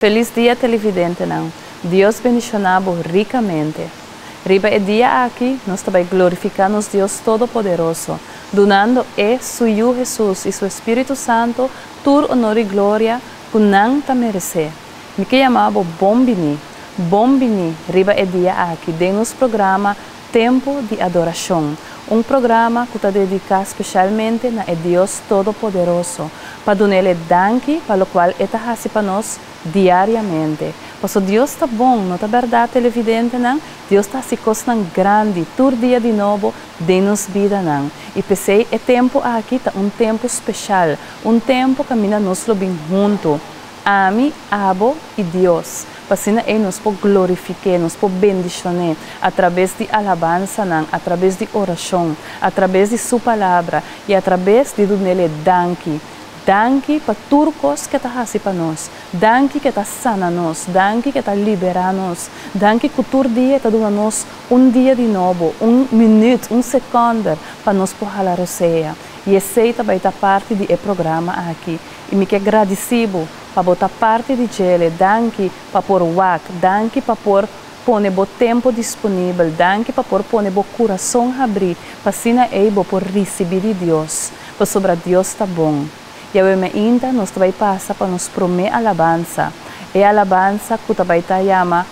Felis dia televidentenan. Dios bendishoná bo rikamente. Riba e dia aki nos ta bai glorifiká nos Dios Todopoderoso, dunando E, Su Yu Hesus i Su Espíritu Santu tur onor i gloria ku nan ta meresé. Mi ke yama bo bon biní, bon biní riba e dia aki den nos programa Tempu di Adorashon, un programa ku ta dediká speshalmente na e Dios Todopoderoso, pa dun'El e danki pa lokual E ta hasi pa nos diariamente. Paso Dios ta bon, no ta bèrdat, televidentenan? Dios ta hasi kosnan grandi tur dia di nobo den nos bidanan. I p'esei e tempu aki ta un tempu speshal, un tempu kaminda nos lo bin huntu. Ami, abo i Dios, pa asina ei nos por glorifik'é, nos por bendishon'é atrabes di alabansanan, atrabes di orashon, atrabes di Su Palabra i atrabes di dun'El e danki. Danki pa tur kos ku E ta hasi pa nos. Danki ku E ta sana nos. Danki ku E ta liberá nos. Danki ku tur dia E ta duna nos un dia di nobo, un minüt, un sekònder pa nos por hala rosea. I esei ta bai ta parti di e programa aki. I mi ke gradisí bo pa bo ta parti di djele, danki pa por wak, danki pa por pone bo tempu disponibel, danki pa por pone bo kurason habrí pa asina ei bo por risibí di Dios, pasobra Dios ta bon. Yahweh meinta nos ta bai pasa pa nos promé alabansa, e alabansa ku ta bai ta yama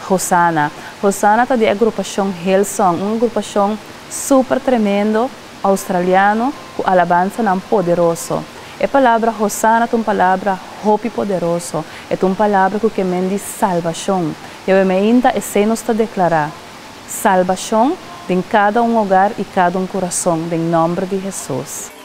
Hosana. Hosana ta di e agrupashon Hillsong, un agrupashon super tremendo, Australiano ku alabansanan poderoso. E palabra Hosana ta un palabra hopi poderoso. E ta un palabra ku ke men di salbashon. Yahweh meinta esei nos ta deklará, Salbashon den kada un hogar i kada un kurason, den nòmber di Hesus.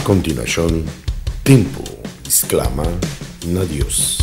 Kontinuashon, Tempu di sklama na Dios.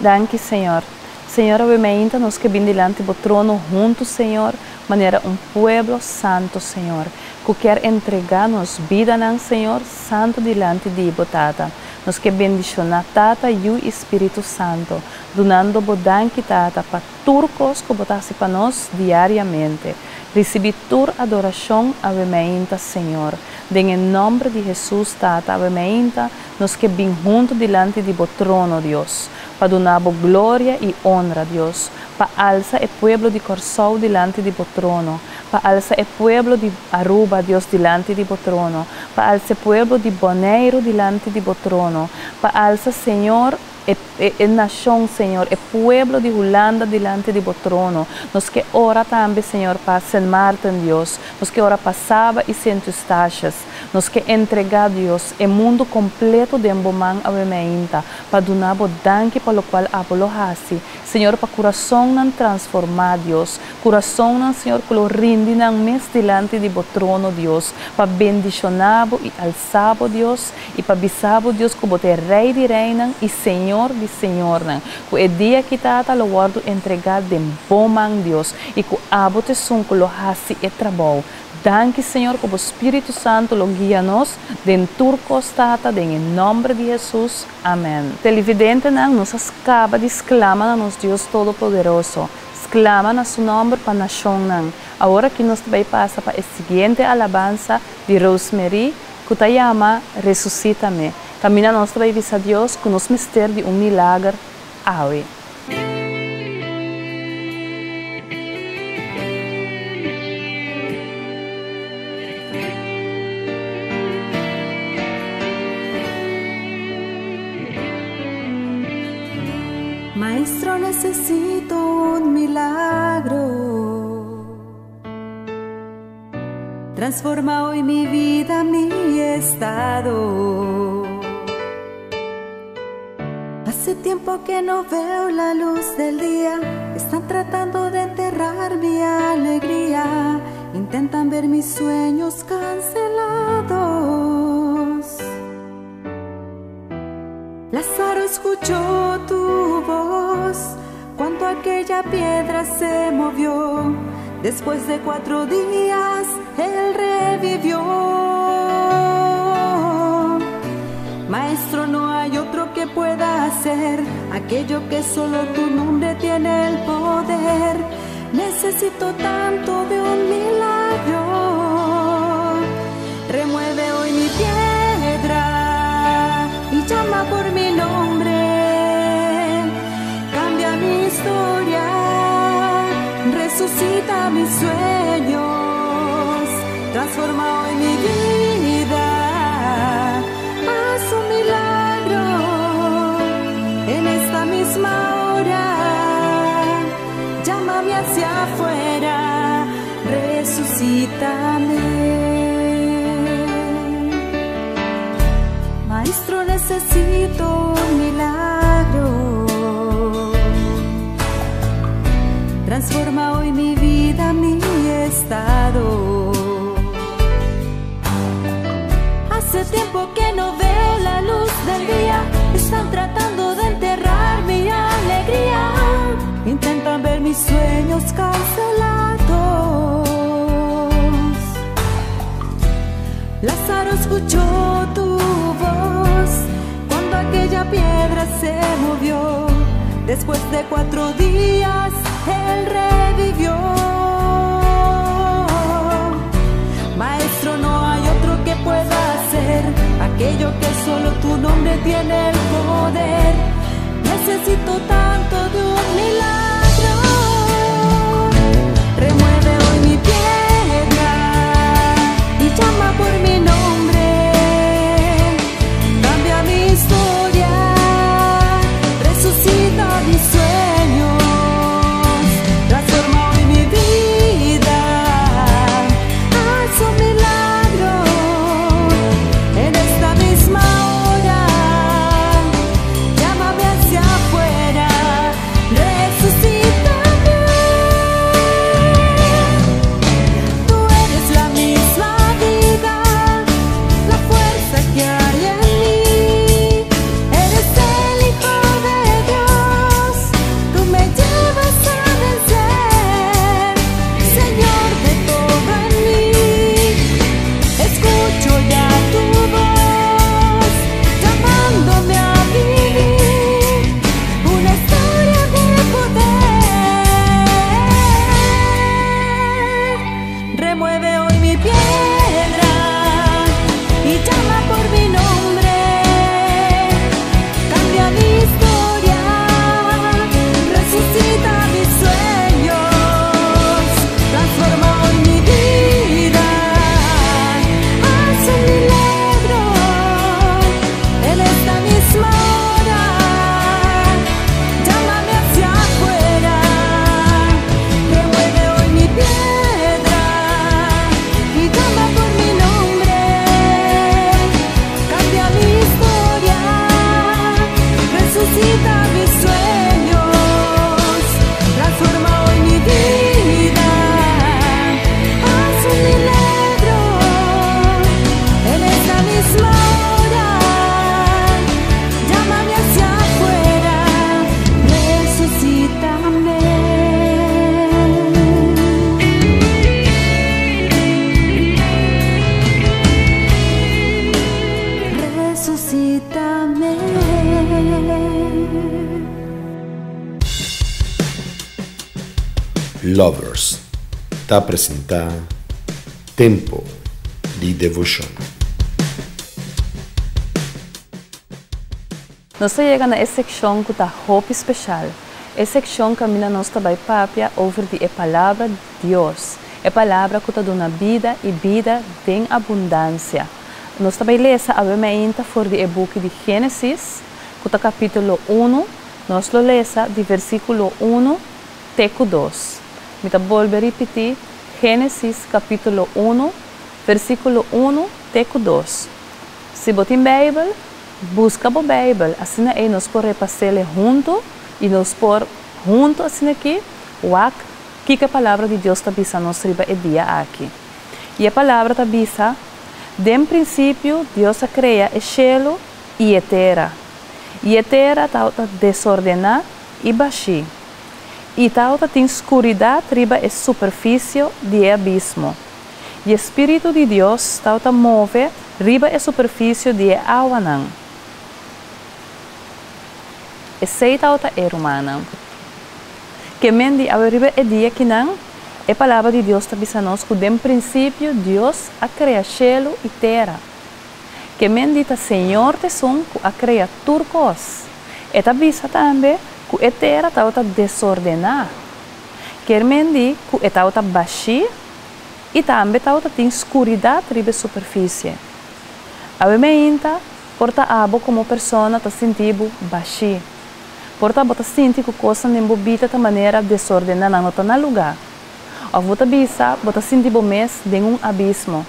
Danki Señor. Señor awe meinta nos ke bin dilanti bo trono huntu Señor manera un pueblo santo Señor ku kier entrega nos bidanan Señor santo dilanti di bo Tata. Nos ke bendiciona Tata Yu y Spiritu Santo dunando bo danki Tata pa tur kos ku bo ta hasi pa nos diariamente. Risibí tur adorashon awe meinta Señor. Den e nòmber di Hesus Tata awe meinta nos ke bin huntu dilanti di bo trono Dios pa duna bo gloria i honra Dios pa alsa e pueblo di Kòrsou dilanti di bo trono pa alsa e pueblo di Aruba Dios dilanti di bo trono pa alsa e pueblo di Boneiru dilanti di bo trono pa alsa Señor E e nashon, Señor, e pueblo di Hulanda dilanti di Bo trono. Nos ke ora tambe, Señor, pa Sint Maarten, Dios. Nos ke ora pa Saba i Sint Eustatius. Nos ke entregá, Dios, e mundu kompleto den Bo man awe meinta, pa duna Bo danki pa lokual Abo lo hasi, Señor, pa kurasonnan transformá, Dios. Kurasonnan, Señor, ku lo rindi nan mes dilanti di Bo trono, Dios, pa bendishoná Bo i alsá Bo, Dios. I pa bisa bo, Dios, ku bo ta e Rei di reinan i Señor di señornan, ku e dia aki, Tata, lo wòrdu entregá den bo man, Dios, i ku abo ta esun ku lo hasi e trabou. Danki, Señor, ku bo Spiritu Santu lo guia nos den tur kos, Tata, den e nòmber di Hesus. Amèn. Televidentenan, nos a skaba di sklama na nos Dios Todopoderoso. Sklama na su nòmber pa nashonnan. Awor aki nos ta bai pasa pa e siguiente alabansa di Rosemary. Ku ta yama Resusítame, kaminda nos ta bai bisa Dios ku nos mester di un milager awe. Maestro necesito un milagro. Transforma hoy mi vida, mi estado. Hace tiempo que no veo la luz del día. Están tratando de enterrar mi alegría. Intentan ver mis sueños cancelados. Lázaro escuchó tu voz cuando aquella piedra se movió. Después de cuatro días, él revivió. Maestro, no hay otro que pueda hacer aquello que solo tu nombre tiene el poder. Necesito tanto de un milagro. Remueve hoy mi piedra y llama por mi nombre. Cambia mi historia, resucita mis sueños, transforma hoy mi vida. Haz un milagro en esta misma hora. Llámame hacia afuera, resucítame. Maestro, necesito un milagro. Transforma hoy mi vida, mi estado. Hace tiempo que no veo la luz del día. Están tratando de enterrar mi alegría. Intentan ver mis sueños cancelados. Lázaro escuchó tu voz cuando aquella piedra se movió. Después de cuatro días, él revivió. Maestro, no hay otro que pueda hacer aquello que solo tu nombre tiene el poder. Necesito tanto de un milagro. Remueve hoy mi piedra y llama por mi nombre. Cambia mi historia, resucita mis sueños, transforma hoy mi vida. Haz un milagro en esta misma hora. Llámame hacia afuera, resucítame. Lovers ta presentá Tempu di Devoshon. Nos ta yega na e sekshon ku ta hopi speshal, e sekshon kaminda nos ta bai papia over di e Palabra di Dios, e Palabra ku ta duna bida i bida den abundansia. Nos ta bai lesa awe meinta for di e buki di Génesis, ku ta kapítulo unu, nos lo lesa di versíkulo unu te ku dos. Mi ta bolbe ripití, Génesis kapítulo unu, versíkulo unu te ku dos. Si bo tin Beibel, buska bo Beibel, asina ei nos por repas'é huntu i nos por huntu asin'akí wak kiko e Palabra di Dios ta bisa nos riba e dia aki. I e Palabra ta bisa, Den prinsipio Dios a krea e shelu i e tera. I e tera tabata desordená i bashí, i tabata tin skuridat riba e superfisio di e abismo. I e Spiritu di Dios tabata move riba e superfisio di e awanan. Esei tabata e rumannan. Ke men di awe riba e dia kinan, e Palabra di Dios ta bisa nos ku den prinsipio Dios a krea shelu i tera. Ke men di ta Señor ta esun ku a krea tur kos. E ta bisa tambe ku e tera tabata desordená. Ker men di ku e tabata bashí i tambe tabata tin skuridat riba e superfisie. Awe meinta por ta abo komo persona ta sinti bo bashí. Por ta bo ta sinti ku kosnan den bo bida ta manera desordená, nan no ta na lugá. Òf bo ta bisa bo ta sinti bo mes den un abismo.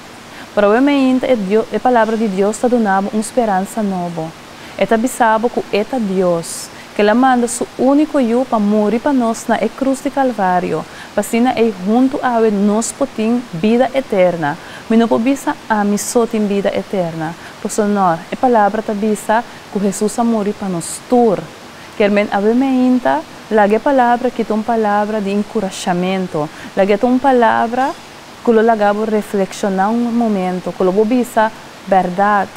Pero awe meinta e e Palabra di Dios ta duna bo un speransa nobo. E ta bisa bo ku e ta Dios, ku el a manda su úniko Yu pa muri pa nos na e krus di Kalvario, pa asina ei huntu awe nos por tin bida eterna. Mi no por bisa ami so tin bida eterna, pasobra nò, e Palabra ta bisa ku Hesus a muri pa nos tur. Kier men awe meinta, laga e Palabra kita un palabra di enkurashamentu, laga e ta un palabra ku lo laga bo reflekshoná un momento, ku lo bo bisa, Bèrdat,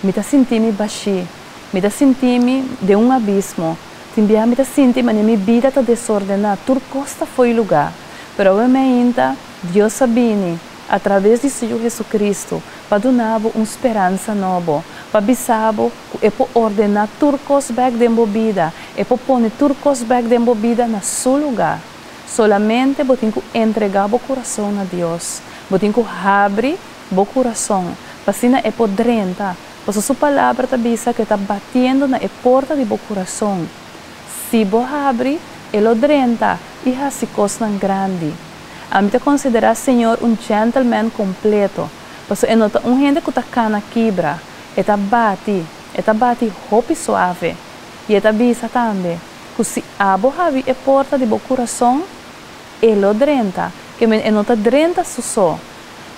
mi ta sinti mi bashí, mi ta sinti mi den un abismo, tin biaha mi ta sinti manera mi bida ta desordená, tur kos ta fo'i lugá. Pero awe mainta, Dios a bini, atraves di su Yu Hesukristu, pa duna bo un speransa nobo, pa bisa bo ku e por ordená tur kos bèk den bo bida, e por pone tur kos bèk den bo bida na su lugá. Solamente bo tin ku entregá bo kurason na Dios. Bo tin ku habri bo kurason pa asina e por drenta, pasobra su Palabra ta bisa ku e ta batiendo na e porta di bo kurason. Si bo habri, e lo drenta i hasi kosnan grandi. Ami ta konsiderá Señor un gentleman kompleto, pasobra e no ta un hende ku ta kana kibra, e ta bati, e ta bati hopi suave. I e ta bisa tambe. Ku si abo habri e porta di bo kurason, e lo drenta. Ke men e no ta drenta su so.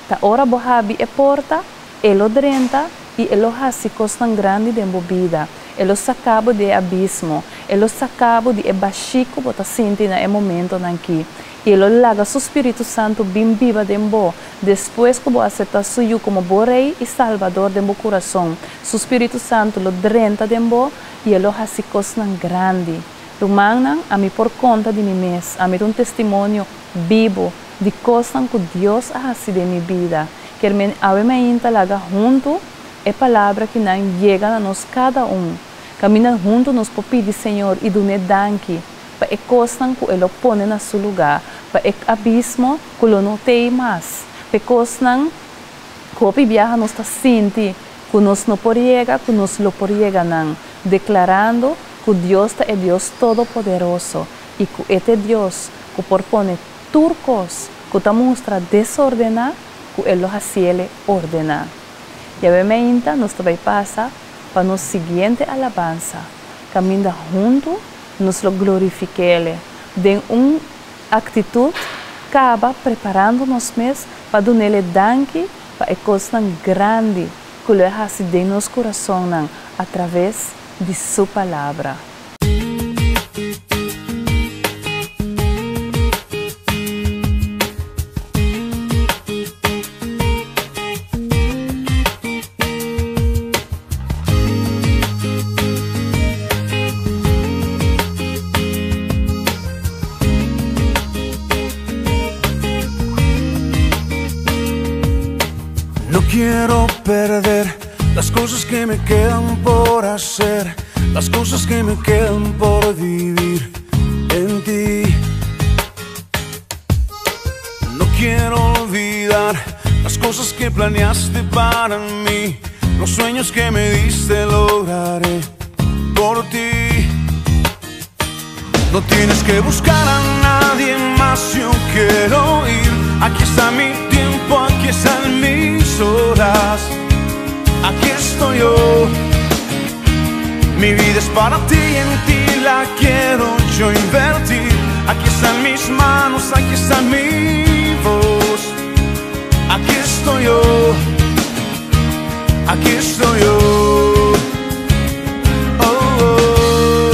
Ta ora bo habri e porta, e lo drenta i e lo hasi kosnan grandi den bo bida. E lo saka bo di e abismo. E lo saka bo di e bashí ku bo ta sinti na e momentonan ki. I e lo laga su Spiritu Santu bin biba den bo. Despues ku bo aseptá su Yu komo bo Rei i Salbador den bo kurason, su Spiritu Santu lo drenta den bo i e lo hasi kosnan grandi. Rumannan, ami por konta di mi mes, ami ta un testimonio bibu di kosnan ku Dios a hasi den mi bida. Kier men awe mainta laga huntu e palabra ki nan yega na nos kada un. Kaminda huntu nos por pidi Señor i dun'é danki pa e kosnan ku e lo pone na su lugá, pa e abismo ku lo no t'ei mas, pa e kosnan ku hopi biaha nos ta sinti ku nos no por yega, ku nos lo por yega nan, deklarando ku Dios ta e Dios Todopoderoso i ku e ta e Dios ku por pone tur kos ku ta mustra desordená, ku e lo hasiele ordená. Yawé meinta nos ta bai pasa pa nos siguiente alabansa, kaminda huntu nos lo glorifik'Ele den un aktitut kaba preparando nos mes pa dun'Ele danki pa e kosnan grandi ku lo e hasi den nos kurasonnan atraves di Su Palabra. quiero perder las cosas que me quedan por hacer, las cosas que me quedan por vivir en ti. No quiero olvidar las cosas que planeaste para mí, los sueños que me diste lograré por ti. No tienes que buscar a nadie más, yo quiero ir. Aquí está mi tiempo, aquí están mis horas. Aquí estoy yo. Mi vida es para ti, en ti la quiero yo invertir. Aquí están mis manos, aquí está mi voz. Aquí estoy yo. Aquí estoy yo. Oh, oh.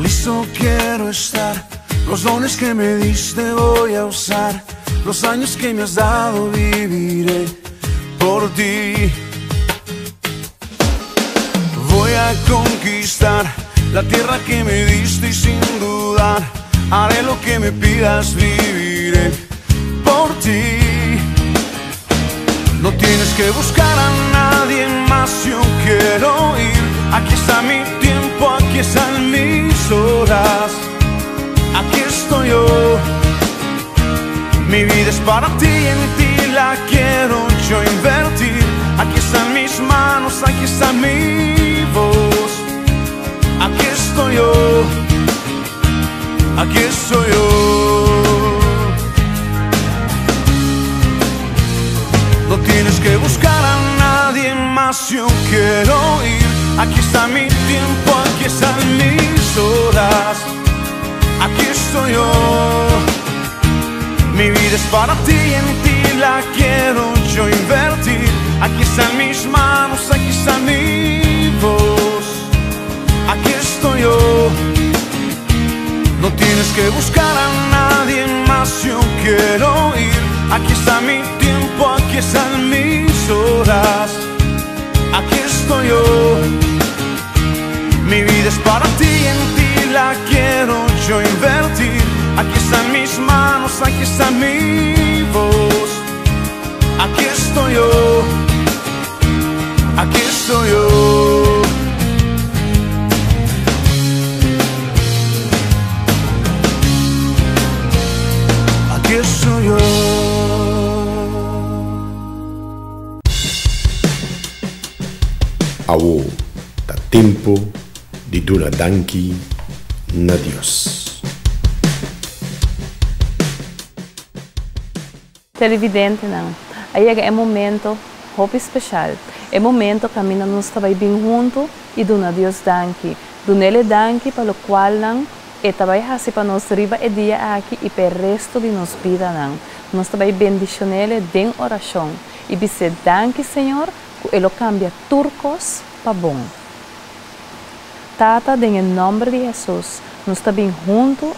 Listo quiero estar. Los dones que me diste voy a usar. Los años que me has dado viviré por ti. Voy a conquistar la tierra que me diste y sin dudar haré lo que me pidas, viviré por ti. No tienes que buscar a nadie más, yo quiero ir. Aquí está mi tiempo, aquí están mis horas. Aquí estoy yo. Mi vida es para ti, en ti la quiero yo invertir. Aquí están mis manos, aquí está mi voz. Aquí estoy yo. Aquí estoy yo. No tienes que buscar a nadie más, yo quiero ir. Aquí está mi tiempo, aquí están mis horas. Aquí estoy yo. Mi vida es para ti, en ti la quiero yo invertir. Aquí están mis manos, aquí está mi voz. Aquí estoy yo. No tienes que buscar a nadie más, yo quiero ir. Aquí está mi tiempo, aquí están mis horas. Aquí estoy yo. Mi vida es para ti, en ti la quiero yo invertir. Aquí están mis manos, aquí está mi voz. Aquí estoy yo. Aquí estoy yo. Aquí estoy yo. Awo ta tempo di duna danki na Dios. Televidentenan, a yega e momento hopi special. E momento caminda nos ta bay bin hunto y duna Dios danki. Dunele danki pa locual nan e ta bay haci pa nos riba e dia aki y pa e resto di nos bidanan. Nos ta bay bendicionele den oracion y bis'e danki Señor cu e lo cambia tur cos pa bon. Tata den e nomber di Hesus nos ta bin hunto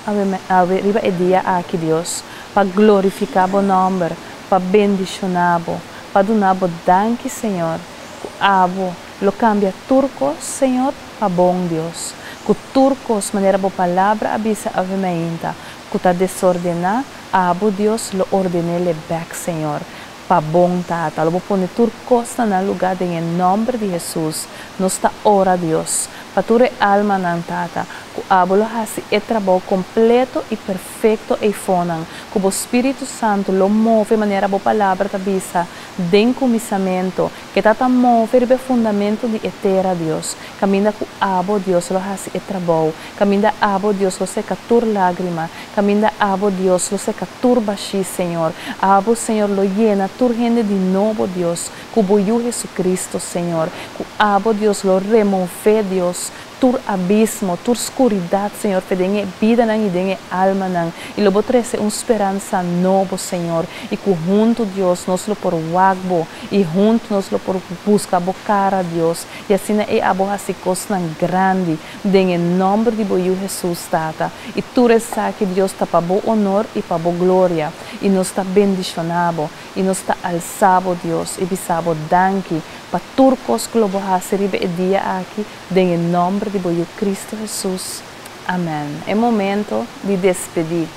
awe riba e dia aki Dios pa glorifica bo nomber, pa bendiciona bo, pa duna bo danki Señor cu abo lo cambia tur cos Señor pa bon Dios, cu tur cos manera bo palabra a bisa awe mainta cu ta desordena abo Dios lo ordenele bek Señor Pa bon Tata, lo bo pone tur kos na nan lugá den e nòmber di Hesus. Nos ta ora, Dios, pa tur e almanan, Tata, ku abo lo hasi e trabou kompleto i perfekto eifonan, ku bo Spiritu Santu lo move manera bo Palabra ta bisa den kuminsamentu, ke ta ta move riba e fundamentu di e tera, Dios, kaminda ku abo, Dios, lo hasi e trabou, kaminda abo, Dios, lo seka tur lágrima, Caminda Abo, Dios, lo seca tur bashí, Señor. Abo, Señor, lo yena tur hende di nobo, Dios, cu Bo Yu Jesucristo, Señor. Cu Abo, Dios, lo remove, Dios, tur abismo, tur scuridad, Señor, fe den e bidanan y den e almanan. Y lo Bo trece un speransa nobo, Señor. Y cu hunto, Dios, nos lo por wak Bo, y hunto nos lo por busca Bo cara, Dios. Y asina ey Abo haci cosnan grandi. Den e nòmber di bo Yu Hesus, Tata, i tur esaki, Dios, ta pa bo onor i pa bo gloria. I nos ta bendishoná bo, i nos ta alsá bo, Dios, i bisa bo danki pa tur kos ku lo bo hasi riba e dia aki, den e nòmber di bo Yu Kristu Hesus. Amèn. E momento di despedí.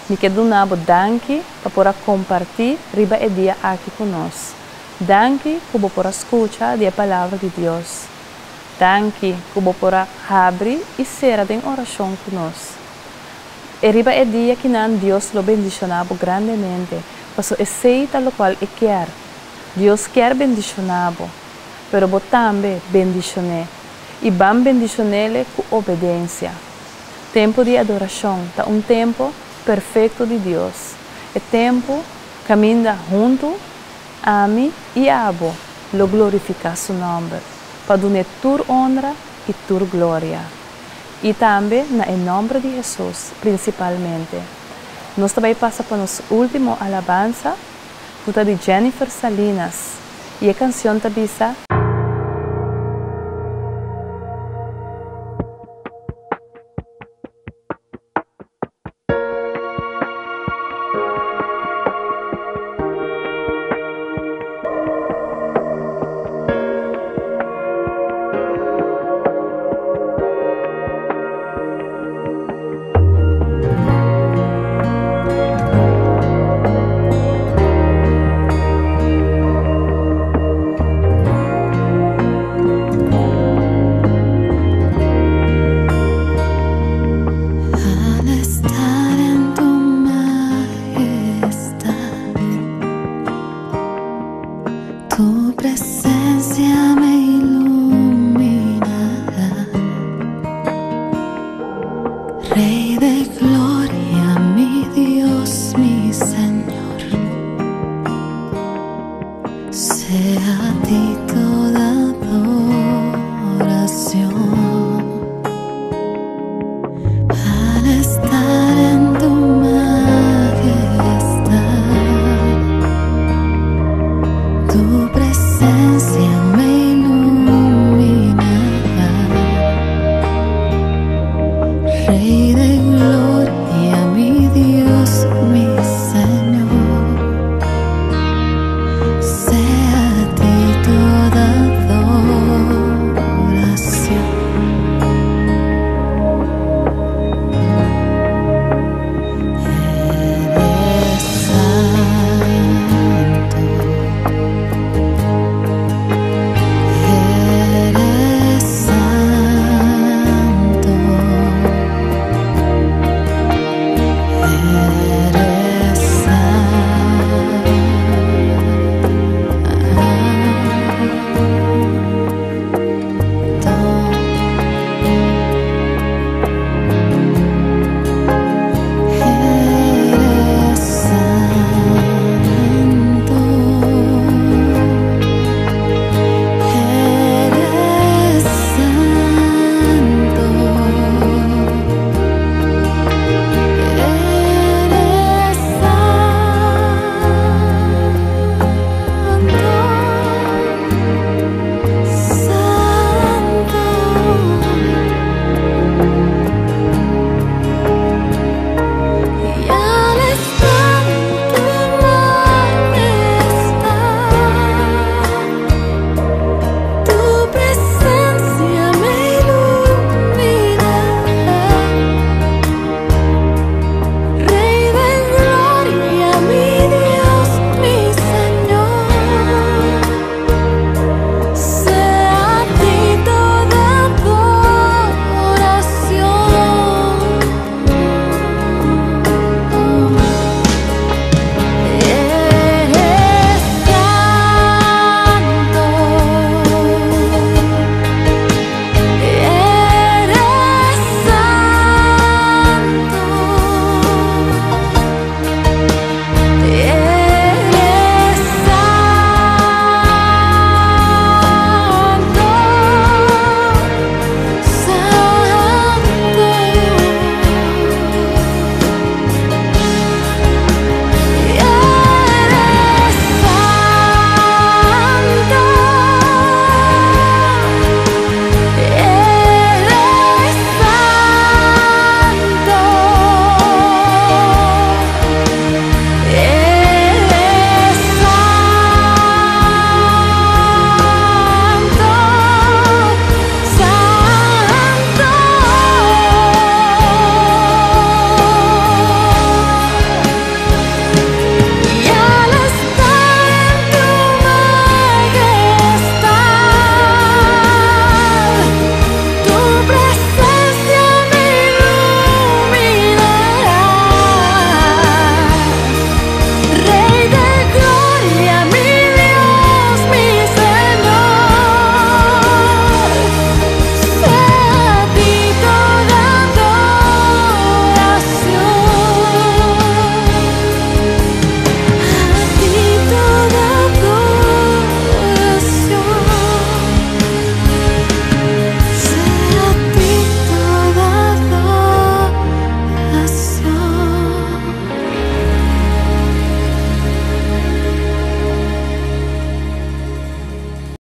Mi ke duna bo danki pa por a kompartí riba e dia aki ku nos. Danki ku bo por a skucha di e Palabra di Dios. Danki ku bo por a habri i sera den orashon ku nos. E riba e dia kinan Dios lo bendishoná bo grandemente, paso esei ta lokual E kier. Dios kier bendishoná bo, pero bo tambe bendishon'é, i ban bendishon'Ele ku obedensia. Tempu di adorashon ta un tempu perfekto di Dios, e tempu kaminda huntu ami i abo lo glorifiká Su nòmber, pa dun'é tur onra i tur gloria. I tambe na e nòmber di Hesus prinsipalmente. Nos ta bai pasa pa nos último alabansa, ku ta di Jennifer Salinas, i e kansion ta bisa.